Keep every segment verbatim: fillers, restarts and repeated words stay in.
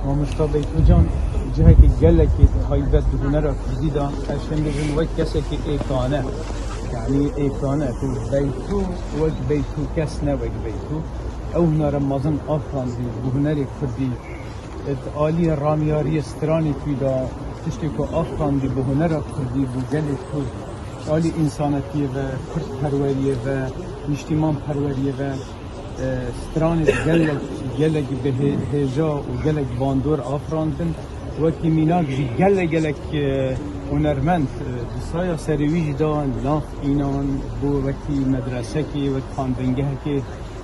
Mamosta Beytû Can, cihekî gelekî taybet di hunera kurdî de, ez şêm bêjim wek kesekî êkane. Yanî êkane, ku Beytû wek Beytû kes ne wek Beytû. Ew hunere mezin afirandî bi hunerê kurdî. Di aliyê ramyariyê stranê tûy de tiştê ku afirandî bi hunera kurdî bû gelê kurd. Alî însanetiyê ve, kurdperweriyê ve, niştîmanperweriyê ve, e, stranê gelek, gelek bi hê-, hêja û gelek bandor afirandin. Wekî mînak jî gelek, gelek, e, hunermend, e, di saya serê wî jî de nav înan bû wekî medresekê, wek xandingehekê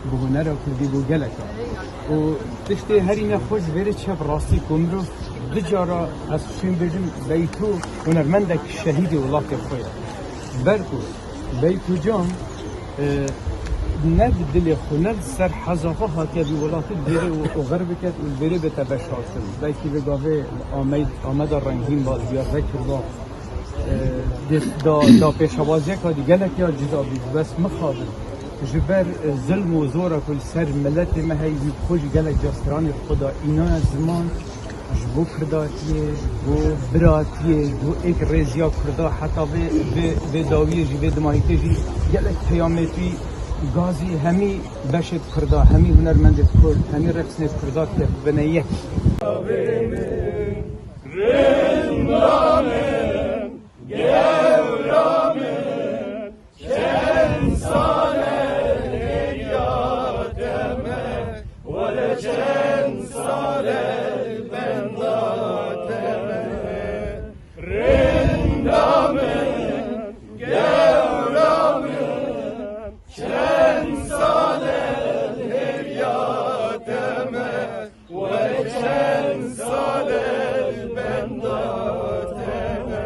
bi hunera kurdî bû gelek e. Û tiştê herî nexweş vêrê çev rastî ku mirov du cara ez şên bêjim Beytû hunermendek şehîdê welatê xwe ye. Ber ku Beytû Can, e, ne bi dilê xwe, ne li ser heza xwe hatiye vî welatî li vêrê û, û xir biket û li vêrê bête veşartin. Belkî vê gavê Amed-, Ameda rengîn ba, li Diyarbekir ba, e, dê-, da, da pêşewaziyeka dî gelek ya cuda bî. Bes mixabin ji ber, e, zilm û zora ku li ser miletê me heye, wî bi xwe jî gelek ca stranê xwe da înaya ziman. Ji bo kurdatiyê, ji bo biratiyê, ji bo êkrêziya kurda, heta vê, vê, vê dawiyê jî, vê dimahîtê jî gelek peyamê tûy gazî hemî beşê kurda, hemî hunermendê kurd, hemî rexsnê kurda têbibine yek. Çend sal e hêviya te me, wele çend sal e benda te me. Rinda min, gewra min, çend sal e hêviya te me. Wele çend sal e li benda te me.